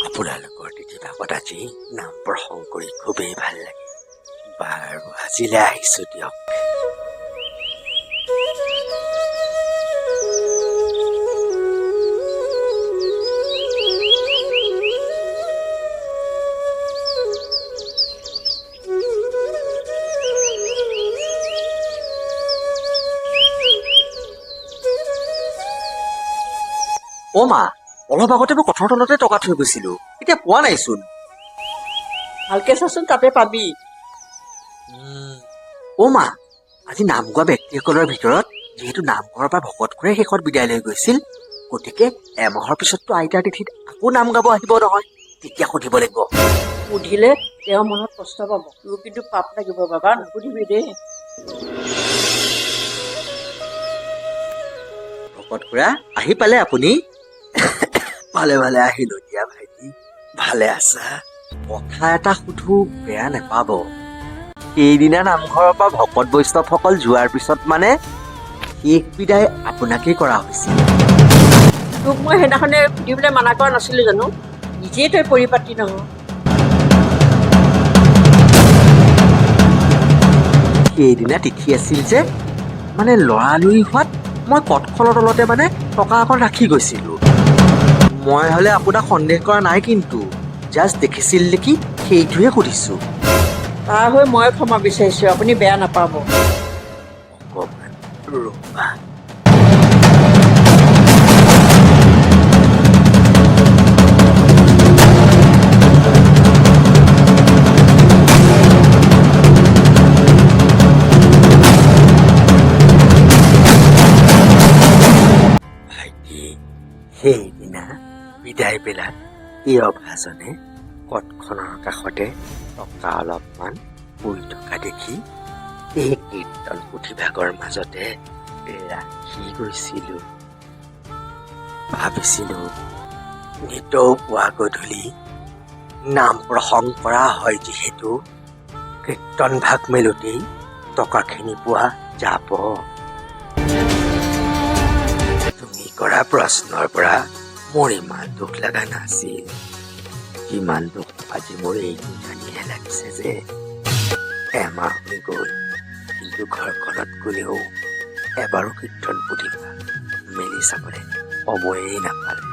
আপোনালোকৰ তিথিভাগত আজি নাম প্ৰসংগ কৰি খুবেই ভাল লাগে। বাৰু, আজিলৈ আহিছোঁ দিয়ক। অ' মা, অলপ আগতে মই কঠৰ তলতে টকা থৈ গৈছিলো, এতিয়া পোৱা নাইচোন। ভালকে চাচোন, তাতে পাবি। অ' মা, আজি নাম গোৱা ব্যক্তিসকলৰ ভিতৰত যিহেতু নামঘৰৰ পৰা ভকত খুৰাই শেষত বিদায় লৈ গৈছিল, গতিকে এমাহৰ পিছততো আইতাৰ তিথিত আকৌ নাম গাব আহিব নহয়, তেতিয়া সুধিব লাগিব। সুধিলে তেওঁ মনত কষ্ট পাব, তোৰ কিন্তু পাপ লাগিব বাবা, নুসুধিবি দেই। ভকত খুৰা, আহি পালে আপুনি? ভালে ভালে আহিলো দিয়া ভাইটি, ভালে আছা? কথা এটা সুধো, বেয়া নেপাব। সেইদিনা নামঘৰৰ পৰা ভকত বৈষ্ণৱসকল যোৱাৰ পিছত মানে শেষ বিদায় আপোনাকেই কৰা হৈছিল। তোক মই সেইদিনাখনে সুধিবলৈ মানা কৰা নাছিলো জানো? নিজেই তই পৰিপাতি নহয়। সেইদিনা তিথি আছিল যে, মানে লৰালৰি হোৱাত মই কঠখনৰ তলতে মানে টকা অকণ ৰাখি গৈছিলো। মই হলে আপোনাক সন্দেহ কৰা নাই, কিন্তু জাষ্ট দেখিছিল নেকি সেইটোহে সুধিছো। তাৰ হৈ মই ক্ষমা বিচাৰিছো, আপুনি বেয়া নাপাব। অকণমান ৰ'বা। ভাইটি, সেইদিনা বিদায় বেলাত এই অভাজনে কঠখনৰ কাষতে টকা অলপমান পৰি থকা দেখি এই কীৰ্তন পুথিভাগৰ মাজতে ৰাখি গৈছিলো। ভাবিছিলো নিতৌ পুৱা গধূলি নাম প্ৰসংগ কৰা হয় যিহেতু কীৰ্তন ভাগ মেলোতেই টকাখিনি পোৱা যাব। তুমি কৰা প্ৰশ্নৰ পৰা মোৰ ইমান দুখ লগা নাছিল, যিমান দুখ আজি মোৰ এইটো জানিহে লাগিছে যে এমাহ হৈ গ'ল, কিন্তু ঘৰখনত কোনেও এবাৰো কীৰ্তন পুথিভাগ মেলি চাবলৈ সময়েই নাপালে।